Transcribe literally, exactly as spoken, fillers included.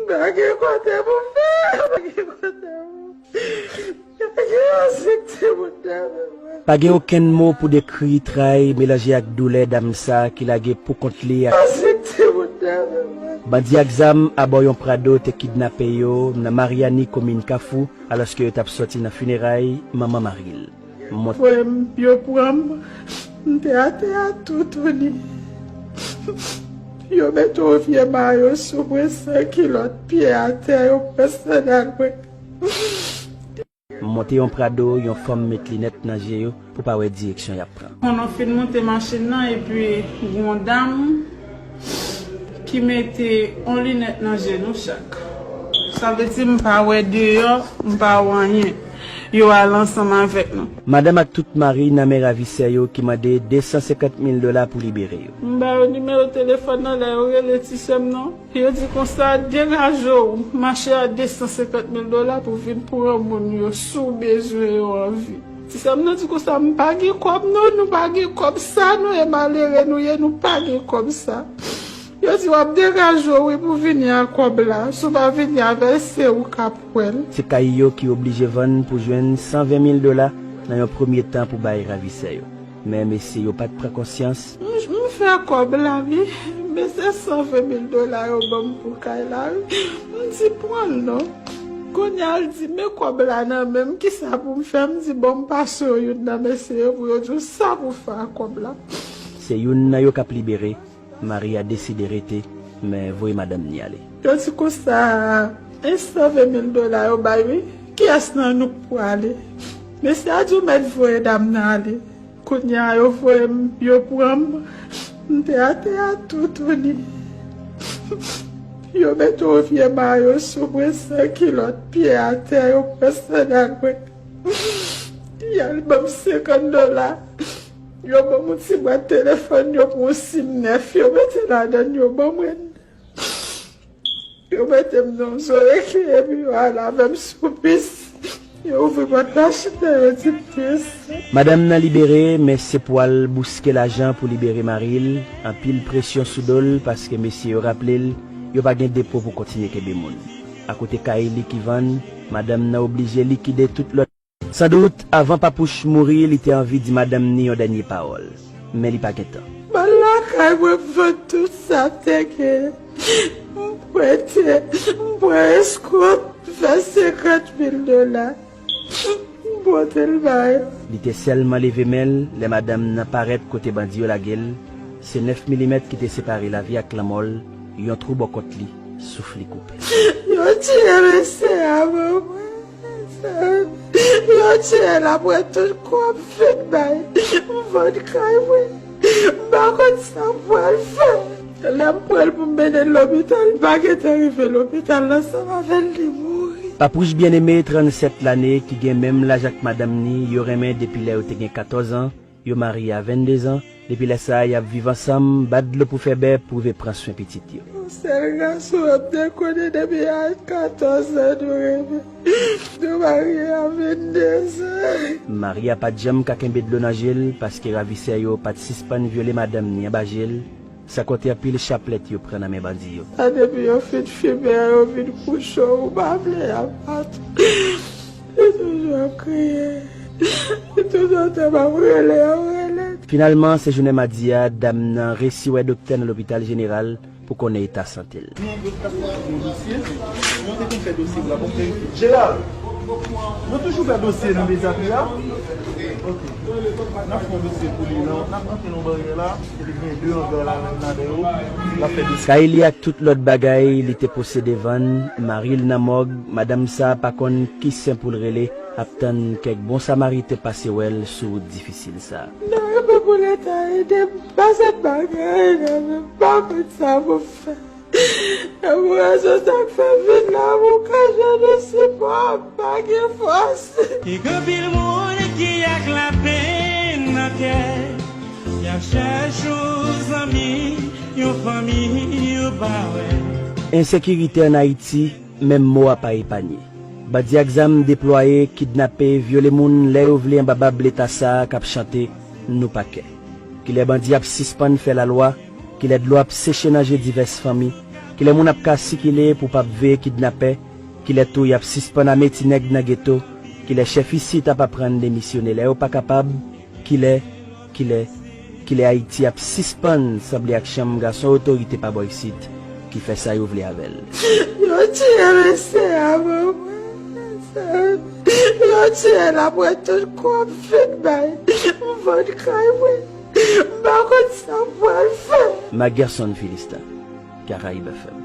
Pa gen kote pou m fè, pa gen kote pou m fè. Pa gen anyen ki te pou m fè. Pa gen okenn mo pou dekri tray melanje ak doulè dam sa ki lage poukont li ak bandi ak zam abò yon Prado te kidnape yo nan Maryani, komin Kafou, alòske yo t ap sòti nan fineray manman mari l. Mwen, yo pran m, m te atè a toutouni. Yo mete yon vye mayo sou mwen, san kilòt, pye atè, yo pran sandal mwen. Monte yon Prado, yon fanm met linèt nan je yo pou pa wè direksyon y ap pran. Konnen w fin monte machin nan, epi gen yon dam ki mete yon linèt nan je nou chak. Sa vle di m pa wè deyò, m pa wè anyen. Yo al ansanm avèk nou. Madanm ak tout mari nan men ravisè yo ki mande de san senkant mil dola pou libere yo. M ba yo nimewo telefòn nan, lè yo rele ti sè m nan. Yo di konsa, degaje w, mache a de san senkant mil dola pou vin pran moun yo si w bezwen yo anvi. Ti sè m nan di konsa, m pa gen kòb non, nou pa gen kòb sa, nou e malere nou ye, nou pa gen kòb sa. Yo di w ap degaje w wi pou vini ak kòb la, si w pa vini avè l, se ou k ap wè l. Se kay yo ki oblije vann pou jwenn san ven mil dola nan yon premye tan pou bay ravisè yo. Men mesye yo pa t pran konsyans. M, m fè kòb la wi, men se san ven mil dola yo ban m pou kay la wi. M di pran l non. Kounye a l di men kòb la nan men m, kisa pou m fè? M di bon, m pase w youn nan mesye yo pou yo di w sa pou fè ak kòb la. Se youn nan yo k ap libere. Mari a deside rete, men voye madanm ni ale. Yo di konsa, e san ven mil dola yo bay wi. Kiyès nan nou k pwale? Mesye a di w mèt voye dam nan ale. Kounye a yo voye m, yo pran m. M te atè a toutouni. Yo mete yon vye mayo sou mwen, san kilòt, pye atè, yo pran sandal mwen. Y al ban m senkant dola. Yo ban m yon ti bwat telefòn, yo pran yon sim nèf, yo mete ladann, yo ban mwen. Yo mete m nan yon zorye, epi yo al avè m sou bis. Yo ouvri pòt machin nan, yo di m deside. Madanm nan libere, men se pou al bouske lajan pou libere mari l. Anpil presyon sou do l, paske mesye yo raple l, yo pa gen depo pou kontinye kenbe moun. Akote kay li ki vann, madanm nan oblije likide tout lòt. Sandout, avan Papouch mouri, li te anvi di madanm ni yon dènye pawòl, men li pa gen tan. M al lakay mwen, m vann tout sa m te gen. M prete, m pran eskont, m fè senkant mil dola. M pote l bay. Li te sèlman leve men l lè madanm nan parèt kote bandi yo lage l. Se nèf milimèt ki te separe lavi ak lanmò l, yon twou bò kont li, souf li koupe. Yo tiye mesye a ban mwen. Yo tiye l apre tout kòb fin bay. M vann kay mwen. M pa konn sa m pral fè. Lè m pran l pou m mennen l lopital, m pa gentan rive lopital la, ansanm avè l, li mouri. Papouch Byeneme, trannsèt lane, ki gen menm laj ak madanm ni, yo renmen depi lè yo te gen katòz an, yo marye a venndezan. Depi lè sa a, y ap viv ansanm, bat dlo pou fè bè, pou rive pran swen pitit yo. Yon sèl gason m te konnen depi a katòz an nou renmen. Nou marye a venndezan. Mari a pa t janm ka kenbe dlo nan je l, paske ravisè yo pa t sispann vyole madanm ni anba je l, san konte anpil chaplèt yo pran nan men bandi yo. A depi yo fin fimen an, yo vin kouche w, ou pa vle y ap bat ou. Li toujou ap kriye. Li toujou ap ap rele, ap rele. Finalman, se jounen madi a, dam nan resi wè doktè nan lopital jeneral pou konnen eta sante l. Gen yon dosye, nou te konn fè dosye la, bon, verifye. Jeral, nou toujou fè dosye nan Dezapia. Ok. N ap fè yon dosye pou li, nan, n ap antre nan baryè la, epi gen de anga la, menm ladan yo, l ap fè dosye. Kay li ak tout lòt bagay li te posede vann, mari l nan mòg, madanm sa a pa konn ki sen pou l rele, ap tann kèk bon samariten pase wè l sou wout difisil sa a. Nan, e pa pou Leta ede m, pa sèt bagay la, men m pa konn sa pou m fè. E pou rezon sa k fè m vin la, pou ka jwenn yon sipò, m pa gen fòs. Ki gen anpil moun ki ak lapenn nan kè, y ap chèche yon zanmi, yon fanmi, yo pa wè. Ensekirite ann Ayiti, menm mo a pa epanye. Bandi ak zam deplwaye, kidnape, vyole moun lè yo vle anba bab Leta sa a k ap chante Nou pa kè. Kilè bandi ap sispann fè lalwa, kilè dlo ap seche nan je divès fanmi, Kilè moun ap ka sikile pou p ap veye kidnapè? Kilè tou y ap sispann ame ti nèg nan geto? Kilè chèf isit ap aprann demisyone lè yo pa kapab? Kilè, kilè, kilè Ayiti ap sispann sanble ak chanm gason otorite pa bò isit ki fè sa yo vle avè l? Yo tiye mesye a, manman. Yo tiye l apre tout kòb fin bay. M vann kay mwen. M pa konn sa m pral fè. Magerson Philistin, Caraïbes F M.